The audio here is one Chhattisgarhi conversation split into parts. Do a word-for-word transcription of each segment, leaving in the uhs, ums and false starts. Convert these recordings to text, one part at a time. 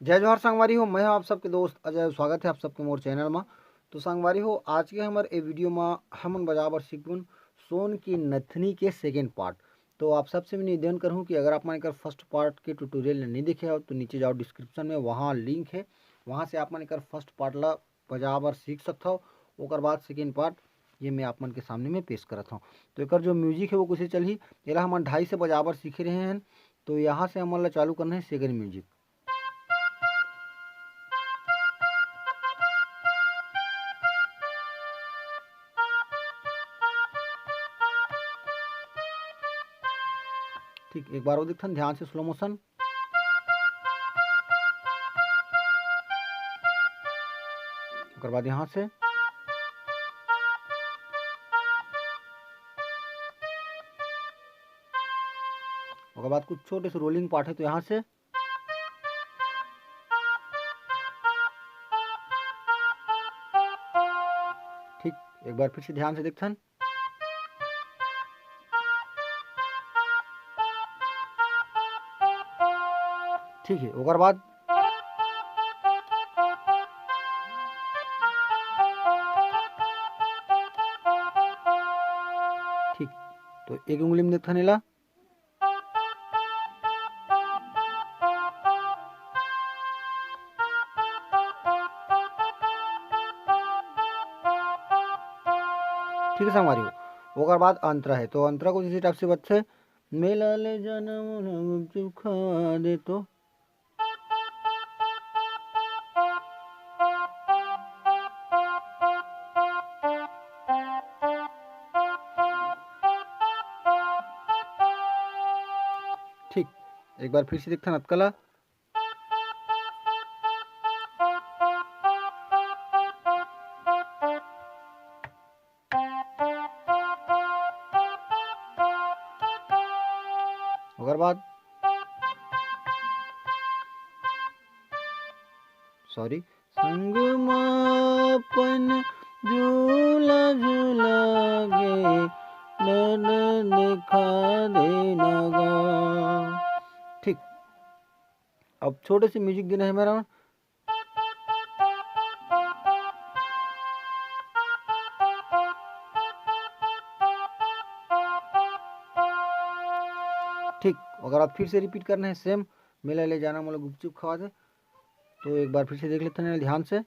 जय जोहार संगवारी हो, मैं हूं आप सबके दोस्त अजय। स्वागत है आप सबके मोर चैनल मा। तो संगवारी हो, आज के हमर ए वीडियो मा हमन बजाए बर सीखबन सोन की नथनी के सेकेंड पार्ट। तो आप सबसे मैं निवेदन करहूँ कि अगर आप मन एकर फर्स्ट पार्ट के ट्यूटोरियल नहीं देखे हो तो नीचे जाओ, डिस्क्रिप्शन में वहाँ लिंक है, वहाँ से आप मन एकर फर्स्ट पार्ट ला बजाए बर सीख सकथव। ओकर बाद सेकेंड पार्ट ये मैं आप मन के सामने में पेश करत हूँ। तो एकर जो म्यूजिक है वो कैसे चलही, एला हमन ढाई से बजाए बर सीखे रहे हैं। तो यहाँ से हमन ला चालू करना है सेकेंड म्यूजिक। ठीक, एक बार वो देखथन ध्यान से, स्लो मोशन। ओकर बाद यहाँ से, ओकर बाद कुछ छोटे से रोलिंग पार्ट है, तो यहाँ से, ठीक, एक बार फिर से ध्यान से देखथन। ठीक है, ओकर बाद ठीक, तो एक उंगली में देखथन एला। ठीक है संगवारी हो, ओकर बाद अंतरा है, तो अंतरा कुछ इसी टाइप से बजथे, मेला ले जाना मोला गुपचुप खवा दे तो। ठीक, एक बार फिर से देखथन अतका ला। ओकर बाद, सॉरी, संग मा अपन झूला झूला गे, नैना दिखा देना गा। ठीक, अब छोटे से म्यूजिक देना है मेरा। ठीक, अगर आप फिर से रिपीट करना है सेम, मेला ले जाना मोला गुपचुप खवा दे, तो एक बार फिर से देख लेते हैं ध्यान से।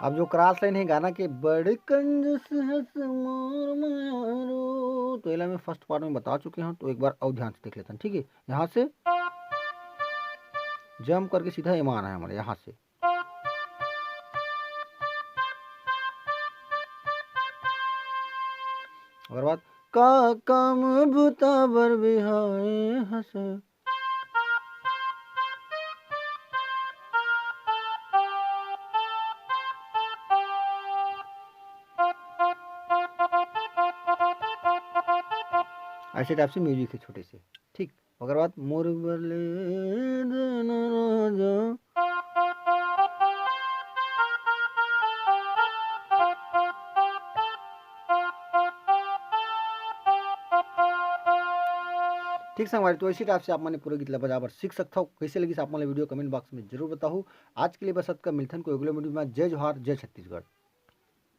अब जो क्रॉस लाइन है गाना के, "बड़ कंजूस हस मोर मारो", तो एला मैं फर्स्ट पार्ट में बता चुके हूँ, तो एक बार और ध्यान से देख लेते हैं, ठीक है। यहाँ से जंप करके सीधा एमा आना है हमारे, यहाँ से। ओकर बाद, "का काम बुता बर बिहाए हस?" ऐसे टाइप से म्यूजिक है छोटे से, ठीक। ओकर बाद, "मोर बर ले देना राजा।" ठीक संगवारी, तो इसी टाइप से आप मन पूरा गीत ला बजाए बर सीख सकथव। कैसे लगिस आप मन ला वीडियो, कमेंट बॉक्स में जरूर बताहू। आज के लिए बस अतका, मिलथन कोई अगले वीडियो में। जय जोहार, जय छत्तीसगढ़।